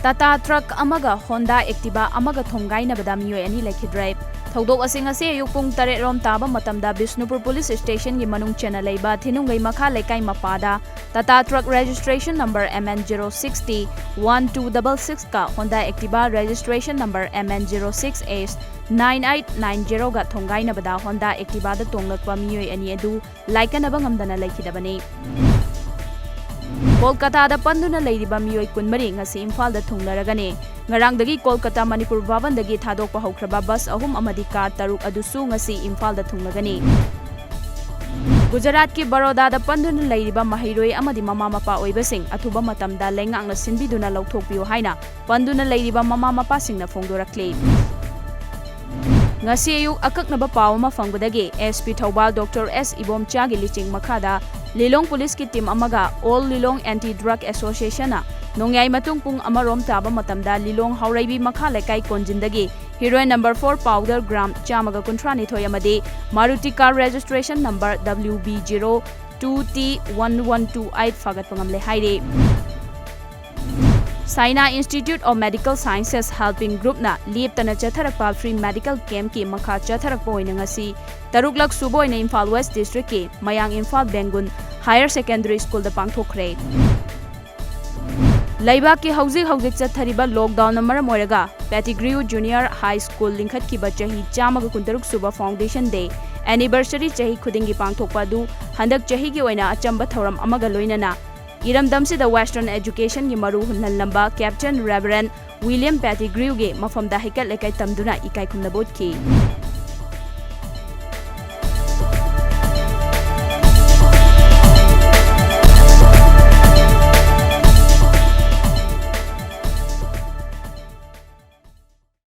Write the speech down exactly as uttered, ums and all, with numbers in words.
Tata truck ꯑꯃꯒ Honda Activa ꯑꯃꯒ ꯊꯣꯝꯒꯥꯏꯅꯕꯗ ꯃꯤꯑꯣꯏ ꯑꯅꯤ ꯂꯩꯈꯤꯗ꯭ꯔꯦ꯫ ꯊꯧꯗꯣꯛ ꯑꯁꯤ ꯉꯁꯤ ꯑꯌꯨꯛ ꯄꯨꯡ ꯇꯔꯦꯠ ꯔꯣꯝ ꯇꯥꯕ ꯃꯇꯝꯗ ꯕꯤꯁꯅꯨꯄꯨꯔ ꯄꯨꯂꯤꯁ ꯁ꯭ꯇꯦꯁꯟꯒꯤ ꯃꯅꯨꯡ ꯆꯟꯅ ꯂꯩꯕ ꯊꯤꯅꯨꯡꯒꯩ ꯃꯈꯥ ꯂꯩꯀꯥꯏ ꯃꯄꯥꯗ Tata truck registration number M N zero six T one two double six ꯀ Honda Activa registration number M N zero six H nine eight nine zero ꯒ ꯊꯣꯝꯒꯥꯏꯅꯕꯗ ꯍꯣꯟꯗꯥ ꯑꯦꯛꯇꯤꯚꯥꯗ ꯇꯣꯡꯂꯛꯄ ꯃꯤꯑꯣꯏ ꯑꯅꯤ ꯑꯗꯨ ꯂꯥꯏꯀꯠꯅꯕ ꯉꯝꯗꯅ ꯂꯩꯈꯤꯗꯕꯅꯤ꯫ ꯀꯣꯜꯀꯇꯥꯗ ꯄꯟꯗꯨꯅ ꯂꯩꯔꯤꯕ ꯃꯤꯑꯣꯏ ꯀꯨꯟꯃꯔꯤ ꯉꯁꯤ ꯏꯝꯐꯥꯜꯗ ꯊꯨꯡꯂꯔꯒꯅꯤ꯫ ꯉꯔꯥꯡꯗꯒꯤ ꯀꯣꯜꯀꯇꯥ ꯃꯅꯤꯄꯨꯔ ꯚꯥꯕꯟꯗꯒꯤ ꯊꯥꯗꯣꯛꯄ ꯍꯧꯈ꯭ꯔꯕ ꯕꯁ ꯑꯍꯨꯝ ꯑꯃꯗꯤ ꯀꯥꯔ ꯇꯔꯨꯛ ꯑꯗꯨꯁꯨ ꯉꯁꯤ ꯏꯝꯐꯥꯜꯗ ꯊꯨꯡꯂꯒꯅꯤ꯫ ꯒꯨꯖꯔꯥꯠꯀꯤ ꯕꯔꯣꯗꯥꯗ ꯄꯟꯗꯨꯅ ꯂꯩꯔꯤꯕ ꯃꯍꯩꯔꯣꯏ ꯑꯃꯗꯤ ꯃꯃꯥ ꯃꯄꯥ ꯑꯣꯏꯕꯁꯤꯡ ꯑꯊꯨꯕ ꯃꯇꯝꯗ ꯂꯩꯉꯥꯛꯅ ꯁꯤꯟꯕꯤꯗꯨꯅ ꯂꯧꯊꯣꯛꯄꯤꯌꯨ ꯍꯥꯏꯅ ꯄꯟꯗꯨꯅ ꯂꯩꯔꯤꯕ ꯃꯃꯥ ꯃꯄꯥꯁꯤꯡꯅ ꯐꯣꯡꯗꯣꯔꯛꯂꯤ꯫ ꯉꯁꯤ ꯑꯌꯨꯛ ꯑꯀꯛꯅꯕ ꯄꯥꯎ ꯑꯃ ꯐꯪꯕꯗꯒꯤ S P Thoubal Doctor S ꯏꯕꯣꯝꯆꯥꯒꯤ ꯂꯤꯆꯤꯡ ꯃꯈꯥꯗ ꯂꯤꯂꯣꯡ ꯄꯨꯂꯤꯁꯀꯤ ꯇꯤꯝ ꯑꯃꯒ All Lilong Anti Drug Association ꯅ ꯅꯣꯡꯌꯥꯏ ꯃꯇꯨꯡ ꯄꯨꯡ ꯑꯃ ꯔꯣꯝ ꯇꯥꯕ ꯃꯇꯝꯗ ꯂꯤꯂꯣꯡ ꯍꯥꯎꯔꯩꯕꯤ ꯃꯈꯥ ꯂꯩꯀꯥꯏ ꯀꯣꯟꯖꯤꯟꯗꯒꯤ heroin number four powder gram ꯆꯥꯝꯃꯒ ꯀꯨꯟꯊ꯭ꯔꯥ ꯅꯤꯊꯣꯏ ꯑꯃꯗꯤ Maruti car registration number W B zero two T one one two eight ꯐꯥꯒꯠꯄ ꯉꯝꯂꯦ ꯍꯥꯏꯔꯤ꯫ Saina Institute of Medical Sciences Helping Group ꯅ ꯂꯦꯞꯇꯅ ꯆꯠꯊꯔꯛꯄ free medical camp ꯀꯤ ꯃꯈꯥ ꯆꯠꯊꯔꯛꯄ ꯑꯣꯏꯅ ꯉꯁꯤ ꯇꯔꯨꯛꯂꯛ ꯁꯨꯕ ꯑꯣꯏꯅ ꯏꯝꯐꯥꯜ West District ꯀꯤ ꯃꯌꯥꯡ ꯏꯝꯐꯥꯜ ꯕꯦꯡꯒꯨꯟ Higher Secondary School ꯗ ꯄꯥꯡꯊꯣꯛꯈ꯭ꯔꯦ꯫ ꯂꯩꯕꯥꯛꯀꯤ ꯍꯧꯖꯤꯛ ꯍꯧꯖꯤꯛ ꯆꯠꯊꯔꯤꯕ lockdown ꯅ ꯃꯔꯝ ꯑꯣꯏꯔꯒ Pettigrew Junior High School ꯂꯤꯡꯈꯠꯈꯤꯕ ꯆꯍꯤ ꯆꯥꯝꯃꯒ ꯀꯨꯟꯇꯔꯨꯛ ꯁꯨꯕ foundation day anniversary ꯆꯍꯤ ꯈꯨꯗꯤꯡꯒꯤ ꯄꯥꯡꯊꯣꯛꯄ ꯑꯗꯨ ꯍꯟꯗꯛ ꯆꯍꯤꯒꯤ ꯑꯣꯏꯅ ꯑꯆꯝꯕ ꯊꯧꯔꯝ ꯑꯃꯒ ꯂꯣꯏꯅꯅ ꯏꯔꯝꯗꯝꯁꯤꯗ Western education ꯒꯤ ꯃꯔꯨ ꯍꯨꯟꯍꯜꯂꯝꯕ Captain Reverend William Pettigrew ꯒꯤ ꯃꯐꯝꯗ ꯍꯩꯀꯠ ꯂꯩꯀꯠ ꯇꯝꯗꯨꯅ ꯏꯀꯥꯏ ꯈꯨꯝꯅꯕ ꯎꯠꯈꯤ꯫